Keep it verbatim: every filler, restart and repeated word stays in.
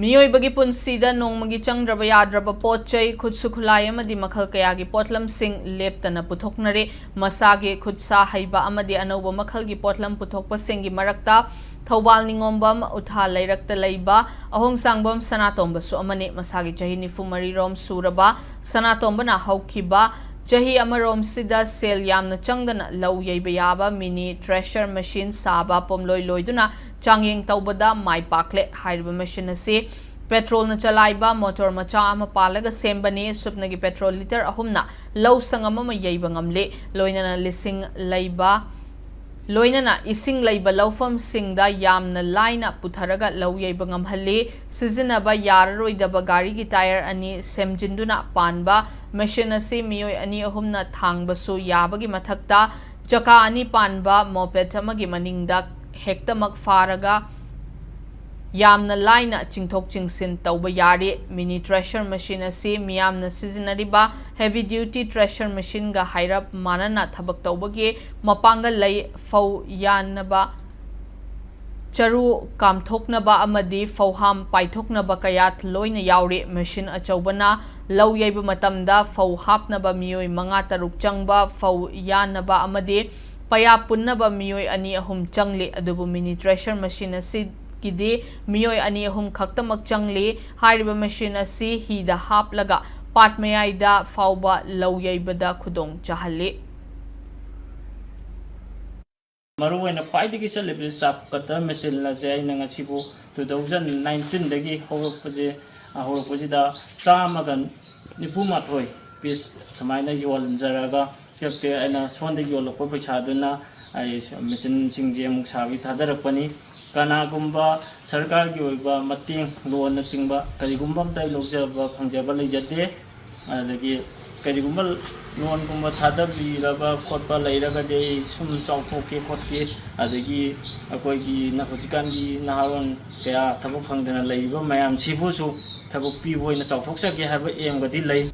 ꯃꯤꯑꯣꯏꯕꯒꯤ ꯄꯨꯟꯁꯤꯗ ꯅꯣꯡꯃꯒꯤ ꯆꯪꯗ꯭ꯔꯕ ꯌꯥꯗ꯭ꯔꯕ ꯄꯣꯠ ꯆꯩ, ꯈꯨꯠꯁꯨ ꯈꯨꯠꯂꯥꯏ ꯑꯃꯗꯤ ꯃꯈꯜ ꯀꯌꯥꯒꯤ ꯄꯣꯠꯂꯝꯁꯤꯡ ꯂꯦꯞꯇꯅ ꯄꯨꯊꯣꯛꯅꯔꯦ꯫ ꯃꯁꯥꯒꯤ ꯈꯨꯠ ꯁꯥ ꯍꯩꯕ ꯑꯃꯗꯤ ꯑꯅꯧꯕ ꯃꯈꯜꯒꯤ ꯄꯣꯠꯂꯝ ꯄꯨꯊꯣꯛꯄꯁꯤꯡꯒꯤ ꯃꯔꯛꯇ ꯊꯧꯕꯥꯜ ꯅꯤꯉꯣꯝꯕꯝ ꯎꯊꯥ ꯂꯩꯔꯛꯇ ꯂꯩꯕ ꯑꯍꯣꯡꯁꯥꯡꯕꯝ ꯁꯅꯥꯇꯣꯝꯕꯁꯨ ꯑꯃꯅꯤ꯫ ꯃꯁꯥꯒꯤ ꯆꯍꯤ ꯅꯤꯐꯨ ꯃꯔꯤ ꯔꯣꯝ ꯁꯨꯔꯕ ꯁꯅꯥꯇꯣꯝꯕꯅ ꯍꯧꯈꯤꯕ ꯆꯍꯤ ꯑꯃꯔꯣꯝꯁꯤꯗ ꯁꯦꯜ ꯌꯥꯝꯅ ꯆꯪꯗꯅ ꯂꯧ ꯌꯩꯕ ꯌꯥꯕ mini thresher machine ꯁꯥꯕ ꯄꯣꯝꯂꯣꯏ ꯂꯣꯏꯗꯨꯅ ꯆꯥꯡꯌꯦꯡ ꯇꯧꯕꯗ ꯃꯥꯏ ꯄꯥꯛꯂꯦ꯫ ꯍꯥꯏꯔꯤꯕ machine ꯑꯁꯤ petrol ꯅ ꯆꯂꯥꯏꯕ motor ꯃꯆꯥ ꯑꯃ ꯄꯥꯜꯂꯒ ꯁꯦꯝꯕꯅꯤ꯫ ꯁꯨꯞꯅꯒꯤ petrol litre ꯑꯍꯨꯝꯅ ꯂꯧ ꯁꯪꯒꯝ ꯑꯃ ꯌꯩꯕ ꯉꯝꯂꯦ꯫ ꯂꯣꯏꯅꯅ ꯂꯤꯁꯤꯡ ꯂꯩꯕ ꯂꯣꯏꯅꯅ ꯏꯁꯤꯡ ꯂꯩꯕ ꯂꯧꯐꯝꯁꯤꯡꯗ ꯌꯥꯝꯅ ꯂꯥꯏꯅ ꯄꯨꯊꯔꯒ ꯂꯧ ꯌꯩꯕ ꯉꯝꯍꯜꯂꯤ꯫ ꯁꯤꯖꯤꯟꯅꯕ ꯌꯥꯔꯔꯣꯏꯗꯕ ꯒꯥꯔꯤꯒꯤ tyre ꯑꯅꯤ ꯁꯦꯝꯖꯤꯟꯗꯨꯅ ꯄꯥꯟꯕ machine ꯑꯁꯤ ꯃꯤꯑꯣꯏ ꯑꯅꯤ ꯑꯍꯨꯝꯅ ꯊꯥꯡꯕꯁꯨ ꯌꯥꯕꯒꯤ ꯃꯊꯛꯇ, ꯆꯀꯥ ꯑꯅꯤ ꯄꯥꯟꯕ moped ꯑꯃꯒꯤ ꯃꯅꯤꯡꯗ ꯍꯦꯛꯇꯃꯛ ꯐꯥꯔꯒ ꯌꯥꯝꯅ ꯂꯥꯏꯅ ꯆꯤꯡꯊꯣꯛ ꯆꯤꯡꯁꯤꯟ ꯇꯧꯕ ꯌꯥꯔꯦ꯫ Mini thresher machine ꯑꯁꯤ ꯃꯤꯌꯥꯝꯅ ꯁꯤꯖꯤꯟꯅꯔꯤꯕ heavy duty thresher machine ꯒ ꯍꯥꯏꯔꯞ ꯃꯥꯟꯅꯅ ꯊꯕꯛ ꯇꯧꯕꯒꯤ ꯃꯄꯥꯡꯒꯜ ꯂꯩ꯫ ꯐꯧ ꯌꯥꯟꯅꯕ, ꯆꯔꯨ ꯀꯥꯝꯊꯣꯛꯅꯕ ꯑꯃꯗꯤ ꯐꯧꯍꯥꯝ ꯄꯥꯏꯊꯣꯛꯅꯕ ꯀꯌꯥꯠ ꯂꯣꯏꯅ ꯌꯥꯎꯔꯤ꯫ Machine ꯑꯆꯧꯕꯅ ꯂꯧ ꯌꯩꯕ ꯃꯇꯝꯗ ꯐꯧ ꯍꯥꯞꯅꯕ ꯃꯤꯑꯣꯏ ꯃꯉꯥ ꯇꯔꯨꯛ ꯆꯪꯕ, ꯐꯧ ꯌꯥꯟꯅꯕ ꯑꯃꯗꯤ ꯄꯩꯌꯥ ꯄꯨꯟꯅꯕ ꯃꯤꯑꯣꯏ ꯑꯅꯤ ꯑꯍꯨꯝ ꯆꯪꯂꯤ꯫ ꯑꯗꯨꯕꯨ mini thresher machine ꯑꯁꯤꯒꯤꯗꯤ ꯃꯤꯑꯣꯏ ꯑꯅꯤ ꯑꯍꯨꯝ ꯈꯛꯇꯃꯛ ꯆꯪꯂꯤ꯫ ꯍꯥꯏꯔꯤꯕ machine ꯑꯁꯤ ꯍꯤꯗ ꯍꯥꯞꯂꯒ ꯄꯥꯠ ꯃꯌꯥꯏꯗ ꯐꯥꯎꯕ ꯂꯧ ꯌꯩꯕꯗ ꯈꯨꯗꯣꯡ ꯆꯥꯍꯜꯂꯤ꯫ ꯃꯔꯨꯑꯣꯏꯅ ꯈ꯭ꯋꯥꯏꯗꯒꯤ ꯆꯠꯂꯤꯕꯁꯤ chap cutter machine ꯑꯁꯦ ꯑꯩꯅ ꯉꯁꯤꯕꯨ two thousand nineteen ꯗꯒꯤ ꯍꯧꯔꯛꯄꯁꯦ, ꯍꯧꯔꯛꯄꯁꯤꯗ ꯆꯥꯝꯃꯒ ꯅꯤꯐꯨ ꯃꯥꯊꯣꯏ piece ꯁꯨꯃꯥꯏꯅ ꯌꯣꯟꯖꯔꯒ ꯆꯠꯇꯦ꯫ ꯑꯩꯅ ꯁꯣꯝꯗ ꯌꯣꯜꯂꯛꯄ ꯄꯩꯁꯥꯗꯨꯅ ꯑꯩ machine ꯁꯤꯡꯁꯦ ꯑꯃꯨꯛ ꯁꯥꯕꯒꯤ ꯊꯥꯗꯔꯛꯄꯅꯤ꯫ ꯀꯅꯥꯒꯨꯝꯕ ꯁꯔꯀꯥꯔꯒꯤ ꯑꯣꯏꯕ ꯃꯇꯦꯡ, loan ꯅꯆꯤꯡꯕ ꯀꯔꯤꯒꯨꯝꯕ ꯑꯝꯇ ꯑꯩ ꯂꯧꯖꯕ ꯐꯪꯖꯕ ꯂꯩꯖꯗꯦ꯫ ꯑꯗꯒꯤ ꯀꯔꯤꯒꯨꯝꯕ loan ꯒꯨꯝꯕ ꯊꯥꯗꯕꯤꯔꯕ ꯈꯣꯠꯄ ꯂꯩꯔꯒꯗꯤ ꯑꯩ ꯁꯨꯝ ꯆꯥꯎꯊꯣꯛꯀꯦ ꯈꯣꯠꯀꯦ, ꯑꯗꯒꯤ ꯑꯩꯈꯣꯏꯒꯤ ꯅ-, ꯍꯧꯖꯤꯛꯀꯥꯟꯒꯤ ꯅꯍꯥꯔꯣꯜ ꯀꯌꯥ ꯊꯕꯛ ꯐꯪꯗꯅ ꯂꯩꯔꯤꯕ ꯃꯌꯥꯝꯁꯤꯕꯨꯁꯨ ꯊꯕꯛ ꯄꯤꯕ ꯑꯣꯏꯅ ꯆꯥꯎꯊꯣꯛꯆꯒꯦ ꯍꯥꯏꯕ aim ꯒꯗꯤ ꯂꯩ꯫